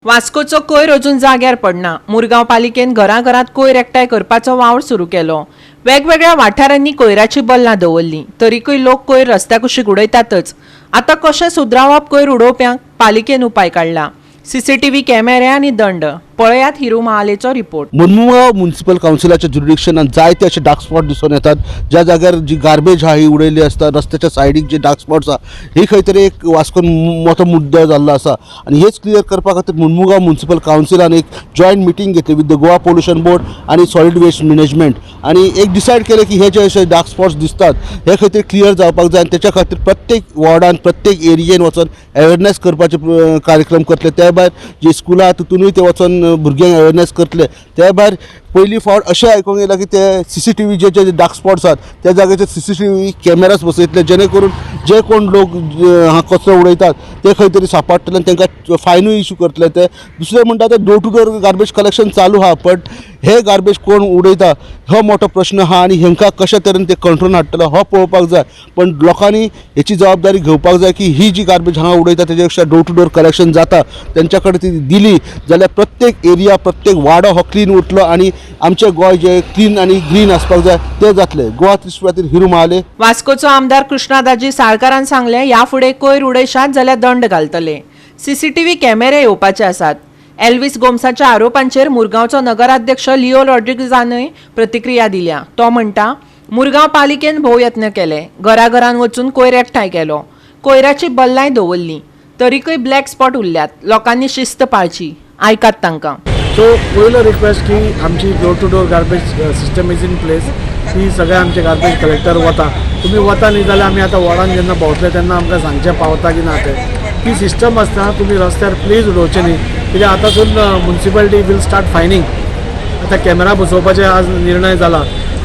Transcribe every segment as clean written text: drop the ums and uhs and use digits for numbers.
वास्कोचो कोयर अजून जाग्यार पडना. मुरगांव पालिकेन घराघरात कोयर एकठांय करपाचो वावर सुरू केलो. वेगवेगळ्या वाठारांनी कोयराची बल्लां दवरलीं, तरीकय लोक कोयर रस्त्या कुशीक उडयतातच. आतां कशें सुदरावप कोयर उडोवप्यांक? पालिकेन उपाय काडला, सीसीटीव्ही कॅमेरे आनी दंड. पळयात हिरू महालेचो रिपोर्ट. मुरमुगांव म्युनिसिपल कावन्सिलाच्या ज्युरिडिक्शनान जायते अशे डार्क स्पॉट दिसून येतात, ज्या जाग्यार जी गार्बेज आहा ही उडयल्ली आसता. रस्त्याच्या सायडीक जे डार्क स्पॉट्स आहा, ही खंय तरी एक वास्कोन मोठो मुद्दो जाल्लो आसा आनी हेच क्लियर करपा खातीर मुरमुगांव म्युनिसिपल कावन्सिलान एक जॉयंट मिटींग घेतली with the Goa Pollution Board आनी सॉलिड वेस्ट मॅनेजमेंट आनी एक डिसायड केलें की हे जे अशे डार्क स्पॉट्स दिसतात, हे खंय तरी क्लियर जावपाक जाय आनी तेच्या खातीर प्रत्येक वॉर्डान, प्रत्येक एरियेन वचोन अवेरनेस करपाचे कार्यक्रम करतले. त्या भायर जी स्कुलां आहा, तितूनय ते वचोन भुरग्यांक अवेरनेस करतले. त्या भायर पयली फावट अशें आयकूंक येयलां की ते सीसीटीव्ही, जे जे डार्क स्पॉट्स आहात, त्या जाग्याचेर सीसीटीव्ही कॅमेरास बसयतले, जेणे करून जे कोण लोक हांगा कचरो उडयतात ते खंय तरी सापडटले आनी तांकां फायनूय इशू करतले ते. दुसरें म्हणटा ते door to door garbage collection चालू आहा, बट हे गार्बेज कोण उडयता हो मोठो प्रश्न आहा आनी हेंकां कशे तरेन ते कंट्रोल हाडटले हो पळोवपाक जाय. पण लोकांनी हेची जबाबदारी घेवपाक जाय की ही जी गार्बेज हांगा उडयता, तेजे पेक्षा डोर टू डोर कलेक्शन जाता, तेंच्या कडेन ती दिली जाल्यार प्रत्येक एरिया, प्रत्येक वाडो हो क्लीन उरतलो आनी आमचें गोंय जें क्लीन आनी ग्रीन आसपाक जाय तें जातलें. गोवा 30 खातीर हिरू महाले. वास्कोचो आमदार कृष्णादाजी साळकारान सांगलें, ह्या फुडें कोयर उडयशात जाल्यार दंड घालतले. सीसीटीव्ही कॅमेरे येवपाचे आसात. एल्विस गोम्साच्या आरोपांचेर मुरगांवचो नगराध्यक्ष लिओ रॉड्रिगजानय प्रतिक्रिया दिल्या. तो म्हणटा, मुरगांव पालिकेन भोव यत्न केले. घराघरान वचून कोयर एकठांय केलो, कोयराची बल्लांय दवरलीं, तरीकय ब्लॅक स्पॉट उरल्यात. लोकांनी शिस्त पाळची. आयकात तांकां. सो पयलो रिक्वेस्ट की आमची door to door garbage system is in place. ती सगळे आमचे गार्बेज कलेक्टर वता. तुमी वता न्ही जाल्यार आमी आतां वॉर्डान जेन्ना भोंवतले तेन्ना आमकां सांगचें पावता की ना तें. ती सिस्टम आसतना तुमी रस्त्यार प्लीज उडोवचें न्ही, कित्याक आतांसून मुन्सिपालिटी will start फायनींग. आतां कॅमेरा बसोवपाचे आज निर्णय जाला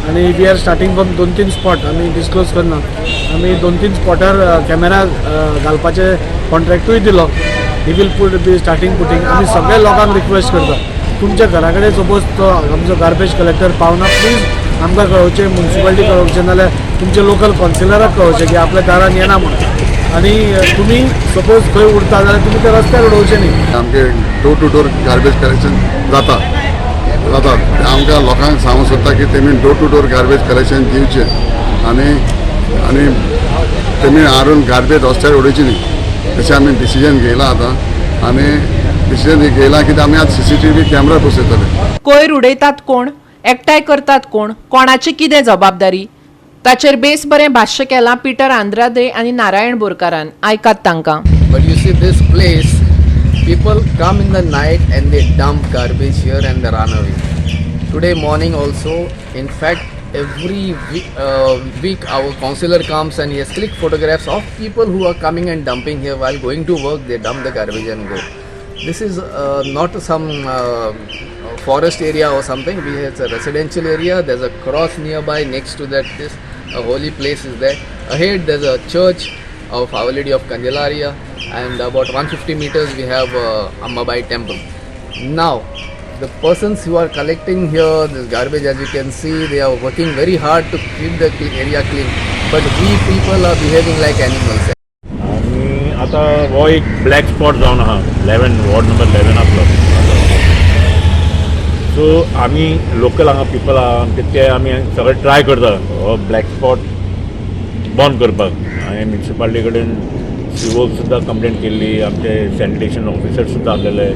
आनी we are starting from दोन तीन स्पॉट. आमी डिस्क्लोज करना. आमी दोन तीन स्पॉटार कॅमेरा घालपाचे कॉन्ट्रॅक्टूय दिलो. He will put be starting putting. आमी सगळ्या लोकांक रिक्वेस्ट करता, तुमच्या घरा कडेन सपोज तो आमचो गार्बेज कलेक्टर पावना, प्लीज आमकां कळोवचें, मुन्सिपालिटी कळोवचें, नाल्यार तुमच्या लोकल कावन्सिलराक कळोवचें की आपल्या दारान येना म्हणून. आनी तुमी सपोज खंय उरता जाल्यार तुमी ते रस्त्यार उडोवचें न्ही. आमगे door to door garbage collection जाता जाता. आमकां लोकांक सांगूंक सोदता की तेमी door to door garbage collection दिवचें आनी आनी तेमी हाडून गार्बेज रस्त्यार उडोवची न्ही. तशें आमी डिसिजन घेयलां आतां आनी डिसिजन घेयलां कित्याक आमी आतां सीसीटीव्ही कॅमेरा बसयतले. कोयर उडयतात कोण, एकठांय करतात कोण, कोणाची कितें जबाबदारी, ताचेर बेस बरें भाश्य केलां पिटर आंद्रादे आनी नारायण बोरकारान. आयकात तांकां. But you see, this place, people come in the night and they dump garbage here and they run away. Today morning also, in fact, every week our councillor comes and he has clicked photographs of people who are coming and dumping here while going to work. They dump the garbage and go. This is not some forest area or something. It's a residential area. There's a cross nearby. Next to that, this a holy place is there. Ahead, there's a church of Our Lady of Candelaria, and about 150 meters we have Ambabai temple. Now, the persons who are collecting here this garbage, as you can see, they are working very hard to keep the area clean. But we people are behaving like animals. आनी आतां हो एक black spot जावन आहा 11, ward number 11 आपलो. So आमी local हांगा people आहा आमचे, ते आमी सगळे ट्राय करता हो ब्लॅक स्पॉट बंद करपाक. हांवें म्युनिसिपालिटी कडेन सीओक सुद्दां कंप्लेन केल्ली, आमचे सॅनिटेशन ऑफिसर सुद्दां आसलेले.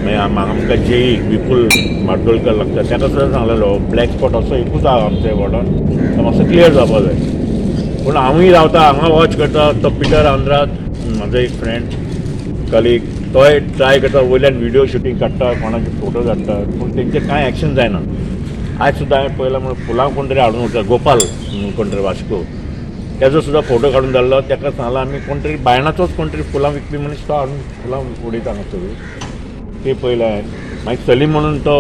मागीर आमकां जेई विपुल मार्दोळकर लागता, ताका सुद्दां सांगलेलो, हो ब्लॅक स्पॉट असो एकूच आहा आमच्या वॉर्डान, तो मातसो क्लियर जावपा जाय. पूण हांवूय रावता हांगा, वॉच करता. तो पिटर आंद्राद म्हाजो एक फ्रेंड कलीग, तोय ट्राय करता, वयल्यान व्हिडिओ शुटींग काडटा, कोणाचे फोटो काडटा, पूण तेंचे कांय एक्शन जायना. आयज सुद्दां हांवें पळयलां म्हणून फुलां कोण तरी हाडून उरता, गोपाल म्हणून कोण तरी वास्को, तेजो सुद्दां फोटो काडून धाडलो. ताका सांगलां आमी, कोण तरी बायणाचोच कोण तरी फुलां विकपी मनीस, तो हाडून फुलां उडयता हांगा सगळीं. ते पळयलें हांवें. मागीर सलीम म्हणून तो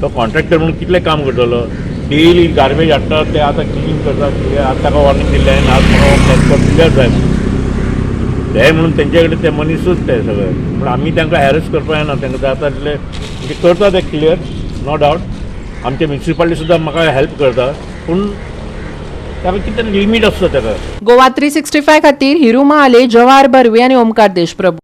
तो कॉन्ट्रॅक्टर म्हणून कितलें काम करतलो? डेली गार्बेज हाडटा, ते आतां क्लीन करता. आतां ताका वॉर्निंग दिल्लें हांवें, आज म्हाका स्पॉट क्लियर जाय म्हणून. ते म्हणून तेंचे कडेन ते मनीसूच ते सगळे, पूण आमी तांकां हॅरस करपाक जायना. तांकां जाता तितले म्हणजे करता ते क्लियर, नो डावट. आमचे म्युनिसिपालिटी सुद्दां म्हाका हेल्प करता, पूण ताका कितें लिमीट आसता ताका. गोवा 365 खातीर हिरू महाले, जवाहर बर्वे आनी ओमकार देशप्रभू.